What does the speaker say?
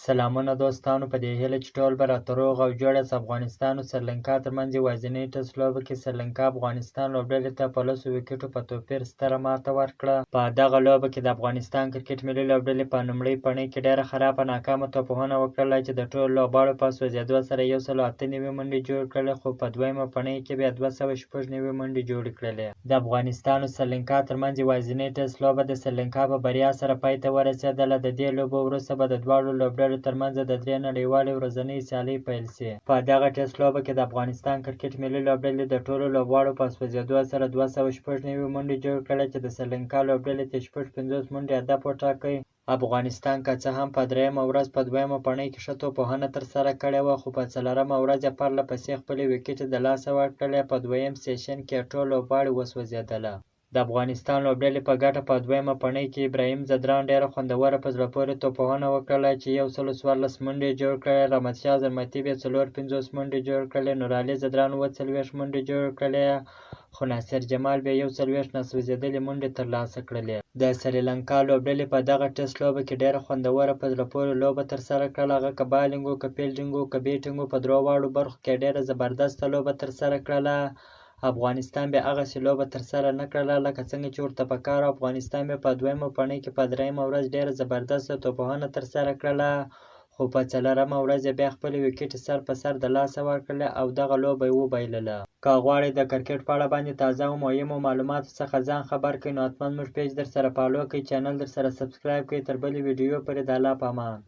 سلامونه دوستانو په دې هیله چې ټول به راته روغ او جوړ یاست. افغانستان او سریلانکا ترمنځ یوازینۍ ټیسټ لوبه کې سریلانکا افغانستان لوبډلې ته په 10 ویکټو په توپیر ستره ماته ورکړه. په دغه لوبه کې د افغانستان کرکټ ملي لوبډلې په لومړۍ پڼۍ کې ډېره خرابه ناکامه توپوهنه وکړله چې د ټولو لوبغاړو په سوځېدو سره 198 منډې جوړې کړلې، خو په دویمه پڼۍ کې بیا 296 منډې جوړې کړلې. د افغانستان او سریلانکا ترمنځ یوازینۍ ټیسټ لوبه د سریلانکا په بریا سره پای ته ورسېدله. د دې لوبو وروسته به د دواړو لوبډلو ترمنځ د درې نړیوالې ورځنۍ سیالۍ پیل شي. په دغه ټیسټ لوبه کې د افغانستان کرکټ ملي لوبډلې د ټولو لوبغاړو په سوځېدو سره 296 منډې جوړې کړې چې د سریلانکا لوبډلې ته 56 منډې هدف وټاکه. افغانستان که څه هم په درېیمه ورځ په دویمه پڼۍ کې ښه توپوهنه ترسره کړې وه، خو په څلورمه ورځ یې پرله پسې خپلې ویکټې د لاسه ورکړلې. په دویم سیشن کې یې ټول لوبغاړي وسوځېدله. د افغانستان لوبډلې په ګټه په دویمه پڼۍ کې ابراهیم ځدراڼ ډېره خوندوره په زړه پورې توپوهنه وکړله چې 114 منډې یې جوړ کړې. رحمت شاه زرمتي بیا 54 منډې جوړ کړلې، نورعلي ځدراڼ 47 منډې جوړ کړلې، خو ناصر جمال بیا 41 ناسوځېدلې منډې ترلاسه کړلې. د سریلانکا لوبډلې په دغه ټیسټ لوبه کې ډېره خوندوره په زړه پورې لوبه ترسره کړله. هغه که بالینګ و، که فیلډینګ و، که بیټینګ و، په درو واړو برخو کې ډېره زبردسته لوبه ترسره کړله. افغانستان بیا هغسې لوبه ترسره نه کړله لکه څنګه چې ورته پکار وه. افغانستان بیا په دویمه پڼۍ کې په درېیمه ورځ ډېره زبردسته توپوهنه ترسره کړله، خو په څلورمه ورځ یې بیا خپلې ویکټې سر په سر د لاسه ورکړلې او دغه لوبه یې وبایلله. که غواړئ د کرکټ په اړه باندې تازه او مهمو معلوماتو څخه ځان خبر کړئ، نو حتما موږ پیج درسره فالو کړئ، چینل درسره سبسکرایب کړئ. تر بلې ویډیو پورې د الله په امان.